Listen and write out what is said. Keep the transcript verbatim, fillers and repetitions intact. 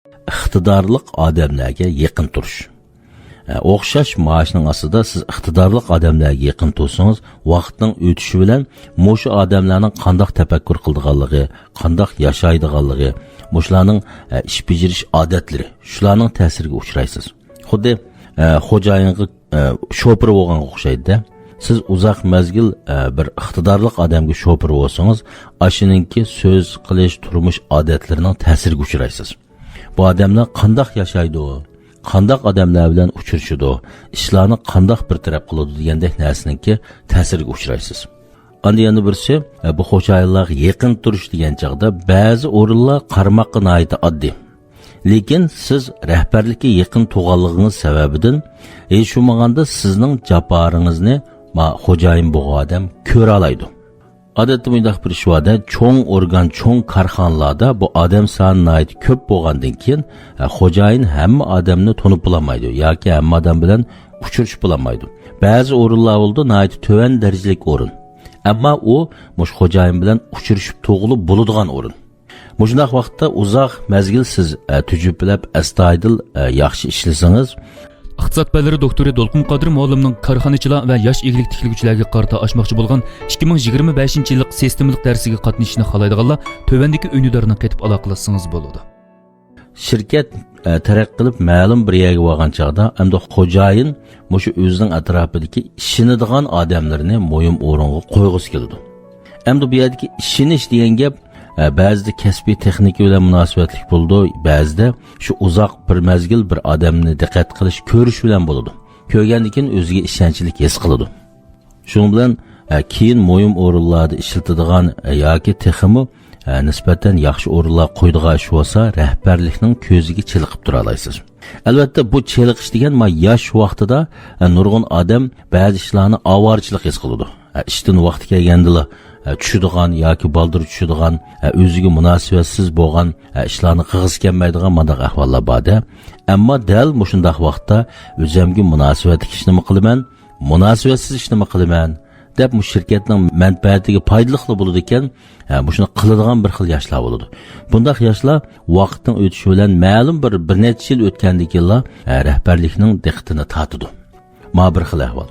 ئىقتىدارلىق ئادەملەرگە يېقىن تۇرۇش. ئە، ئوخشاش مائاشنىڭ ئاستىدا سىز ئىقتىدارلىق ئادەملەرگە يېقىن تۇرسىڭىز، ۋاقىتنىڭ ئۆتۈشى بىلەن مۇشۇ ئادەملەرنىڭ قانداق تەپەككۇر قىلىدىغانلىقى، قانداق ياشايدىغانلىقى، مۇشۇلارنىڭ، ئە، ئىش بېجىرىش ئادەتلىرى، شۇلارنىڭ تەسىرىگە ئۇچرايسىز. خۇددى، ئە، خوجايىنغا، ئە، شوپۇر بولغانغا ئوخشايدۇ-دە. سىز ئۇزاق مەزگىل، ئە، بىر ئىقتىدارلىق ئادەمگە شوپۇر بولسىڭىز، ئاشۇنىڭكى سۆز قىلىش، تۇرمۇش ئادەتلىرىنىڭ تەسىرىگە ئۇچرايسىز. بۇ ئادەملەر قانداق ياشايدۇ؟ قانداق ئادەملەر بىلەن ئۇچرىشىدۇ؟ ئىشلارنى قانداق بىر تەرەپ قىلىدۇ دېگەندەك نەرسىنىڭكى تەسىرىگە ئۇچرايسىز. ئاندىن يەنە بىرسى، ئە، بۇ خوجايىنلارغا يېقىن تۇرۇش دېگەن چاغدا بەزى ئورۇنلار قارىماققا ناھايىتى ئاددىي. لېكىن سىز رەھبەرلىككە يېقىن تۇرغانلىقىڭىز سەۋەبىدىن، ھېچ بولمىغاندا سىزنىڭ جاپالىرىڭىزنى ما خوجايىن بولغان ئادەم كۆرەلەيدۇ. ئادەتتە مۇنداق بىر ئىش بار-دە، چوڭ ئورگان، چوڭ كارخانىلاردا بۇ ئادەم سانى ناھايىتى كۆپ بولغاندىن كېيىن، ھە، خوجايىن ھەممە ئادەمنى تونۇپ بولالمايدۇ ياكى ھەممە ئادەم بىلەن ئۇچرىشىپ بولالمايدۇ. بەزى ئورۇنلار بولىدۇ، ناھايىتى تۆۋەن دەرىجىلىك ئورۇن. ئەمما ئۇ مۇشۇ خوجايىن بىلەن ئۇچرىشىپ تۇرغىلى بولىدىغان ئورۇن. مۇشۇنداق ۋاقىتتا ئۇزاق مەزگىل سىز، ئە، تۈجۈپىلەپ، ئەستايىدىل، ئە، ياخشى ئىشلىسىڭىز، ئىقتىساد پەنلىرى دوكتورى دولقۇن قادىر مۇئەللىمنىڭ كارخانىچىلار ۋە ياش ئىگىلىك تىكلىگۈچىلەرگە قارىتا ئاچماقچى بولغان ئىككى مىڭ يىگىرمە بەشىنچى يىللىق سىستېمىلىق دەرسىگە قاتنىشىشنى خالايدىغانلار تۆۋەندىكى ئۈندىدارنى قېتىپ ئالاقىلەشسىڭىز بولىدۇ. شىركەت، ئە، تەرەققىي قىلىپ مەلۇم بىر يەرگە بارغان چاغدا، ئەمدى خوجايىن مۇشۇ ئۆزىنىڭ ئەتراپىدىكى ئىشىنىدىغان ئادەملىرىنى مۇھىم ئورۇنغا قويغۇسى كېلىدۇ. ئەمدى بۇ يەردىكى ئىشىنىش دېگەن گەپ، ئە، بەزىدە كەسپىي تېخنىكا بىلەن مۇناسىۋەتلىك بولىدۇ، بەزىدە شۇ ئۇزاق بىر مەزگىل بىر ئادەمنى دىققەت قىلىش، كۆرۈش بىلەن بولىدۇ. كۆرگەندىن كېيىن ئۆزىگە ئىشەنچلىك ھېس قىلىدۇ. شۇنىڭ بىلەن، ئە، كېيىن مۇھىم ئورۇنلاردا ئىشلىتىدىغان، ئە، ياكى تېخىمۇ، ئە، نىسبەتەن ياخشى ئورۇنلار قويىدىغان ئىش بولسا، رەھبەرلىكنىڭ كۆزىگە چېلىقىپ تۇرالايسىز. ئەلۋەتتە، بۇ چېلىقىش دېگەن ما ياش ۋاقتىدا، ئە، نۇرغۇن ئادەم بەزى ئىشلارنى ئاۋارىچىلىك ھېس قىلىدۇ. ئە، ئىشتىن ۋاقتى كەلگەندىلا، ئە، چۈشىدىغان ياكى بالدۇر چۈشىدىغان، ئە، ئۆزىگە مۇناسىۋەتسىز بولغان، ئە، ئىشلارنى قىلغۇسى كەلمەيدىغان مانداق ئەھۋاللار بار-دە. ئەمما دەل مۇشۇنداق ۋاقىتتا ئۆزۈمگە مۇناسىۋەتلىك ئىشنىمۇ قىلىمەن، مۇناسىۋەتسىز ئىشنىمۇ قىلىمەن دەپ، مۇشۇ شىركەتنىڭ مەنپەئەتىگە پايدىلىقلا بولىدىكەن، ھە، مۇشۇنى قىلىدىغان بىر خىل ياشلار بولىدۇ. بۇنداق ياشلار ۋاقىتنىڭ ئۆتۈشى بىلەن مەلۇم بىر، بىر نەچچە يىل ئۆتكەندىن كېيىنلا، ھە، رەھبەرلىكنىڭ دىققىتىنى تارتىدۇ. مانا بىر خىل ئەھۋال.